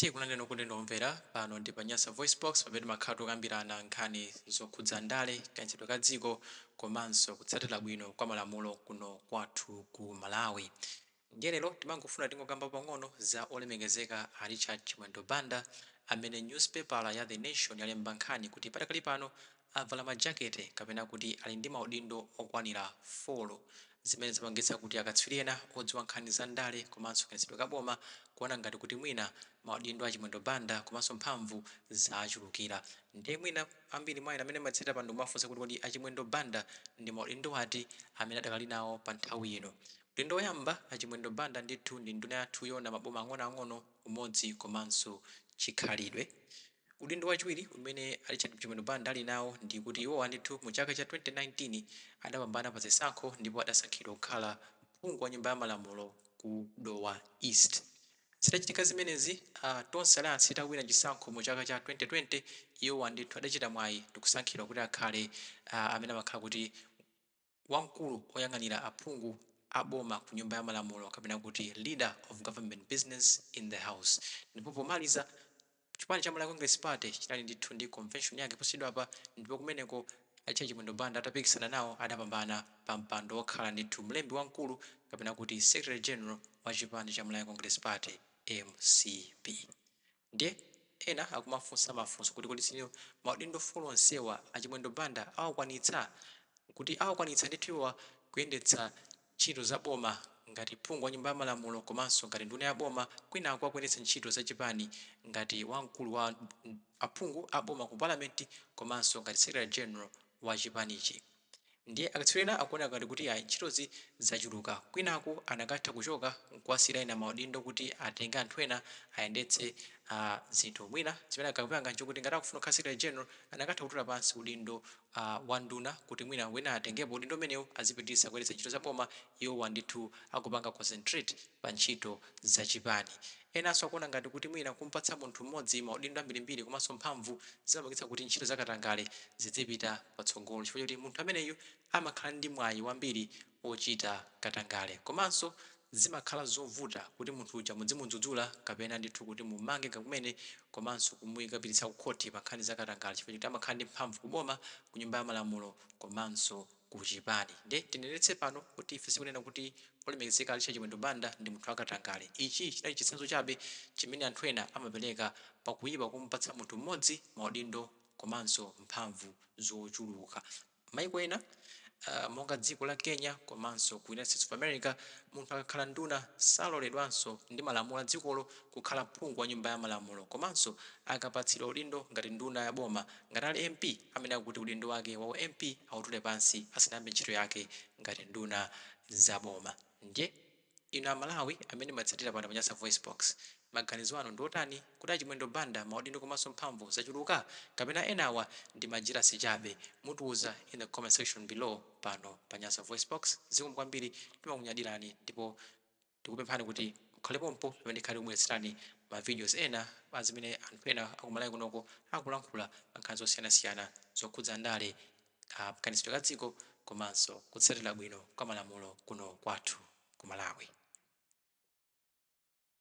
Tikulandireni okondedwa omvera, pano ndi pa Nyasa VoiceBox pamene timakhala tikukambirana nkhani zokhudza ndale, kayendetsedwe ka dziko komanso kutsatira bwino kwa malamulo kuno kwathu ku Malawi. Ndiye lero timangofuna tingokamba pang'ono za olemekezeka a Richard Chimwendo Banda amene newspaper ya The Nation yalemba nkhani kuti padakali pano avala majakete kapena kuti ali ndi maudindo okwanira 4, zimene zapangitsa kuti akatswiri ena odziwa nkhani za ndale komanso kayendetsedwe ka boma kuona ngati kuti mwina maudindo a Chimwendo Banda komanso mphamvu zachulukira. Ndiye mwina ambiri mwa inu amene mumatsatira pano ndikumafunsa kuti kodi a Chimwendo Banda ndi maudindo ati amene adakali nawo pa nthawi ino? Udindo woyamba, a Chimwendo Banda ndithu ndi nduna yathu yoona maboma ang'onoang'ono, umodzi komanso chikhalidwe. Udindo wachiwiri umene a Richard Chimwendo Banda ali nawo ndi kuti iwowa ndithu mu chaka cha 2019 adapambana pa zisankho ndipo adasankhidwa kukhala phungu wa nyumba ya malamulo ku Dowa East. Zitachitika zimenezi, a Tonse Alliance itawina chisankho mu chaka cha 2020, iwowa ndithu adachita mwayi ndikusankhidwa kuti akhale amene amakhala kuti wamkulu oyang'anira aphungu a boma ku nyumba ya malamulo kapena kuti Leader of Government Business in the House. Ndipo pomaliza, chipani cha Malawi Congress Party chinali ndithu ndi convention yake posachedwapa, ndipo kumeneko a Richard Chimwendo Banda atapikisana nawo adapambana pa mpando wokhala ndithu mlembi wamkulu kapena kuti Secretary General wa chipani cha Malawi Congress Party, MCP. Ndiye ena akumafunsa mafunso kuti kodi sinyo maudindo 4 onsewa a Chimwendo Banda awakwanitsa? Kuti awakwanitsa ndithu iwowa kuyendetsa ntchito za boma ngati phungu wa nyumba ya malamulo komanso ngati nduna ya boma, kwinaku akuyendetsa ntchito za chipani ngati wamkulu wa aphungu a boma ku parliament komanso ngati Secretary General wa chipanichi? Ndiye akatswiri ena akuona ngati kuti ayi, ntchitozi zachuluka, kwinaku anakatha kuchoka nkuwasiyira ena maudindo kuti atenge anthu ena ayendetse zinthu. Mwina zimene akapanga nchokuti ngati akufuna kukhala Secretary General, anakatha kutula pansi udindo wa nduna kuti mwina wina atengepo udindo umenewu, azipitiriza kuyendetsa ntchito za boma, iwowa ndithu akupanga concentrate pa ntchito zachipani. Enanso akuona ngati kuti mwina kumpatsa munthu mmodzi maudindo ambirimbiri komanso mphamvu zimapangitsa kuti ntchito zakatangale zizipita patsogolo, chifukwa choti munthu ameneyu amakhala ndi mwayi wambiri ochita katangale, komanso zimakhala zovuta kuti munthu uja mudzimudzudzula kapena ndithu kuti mumange kumene komanso kumuyikapititsa ku khoti pa nkhani zakatangale, chifukwa choti amakhala ndi mphamvu kuboma, ku nyumba ya malamulo komanso ku chipani. Nde tinenetse pano kuti ife sikunena kuti olemekezeka Richard Chimwendo Banda ndi munthu wakatangale. Ichi chinali chitsanzo chabe chimene anthu ena amapereka pakuyipa kumupatsa munthu mmodzi maudindo komanso mphamvu zochuluka. Maiko ena monga dziko la Kenya komanso ku United States of America, munthu akakhala nduna saloledwanso ndi malamulo a dzikolo kukhala phungu wa nyumba ya malamulo, komanso akapatsidwa udindo ngati nduna ya boma, ngati ali MP, amene akuti udindo wake wa MP awutule pansi asanayambe ntchito yake ngati nduna za boma. Ndiye inu Amalawi amene mumatsatira pano pa Nyasa Voice Box, maganizo anu ndi otani? Kuti a Chimwendo Banda maudindo komanso mphamvu zachuluka, kapena enawa ndi ma jealous chabe? Mutiuza in the comment section below pano pa Nyasa Voice Box. Zikomo kwambiri, timakunyadirani ndipo tikupemphani kuti mukhale pompo pamene tikhale tikubweretserani ma videos ena pa zimene anthu ena akumalawi kunoko akulankhula pa nkhani zosiyanasiyana zokhudza ndale, kayendetsedwe ka dziko komanso kutsatira bwino kwa malamulo kuno kwathu ku Malawi.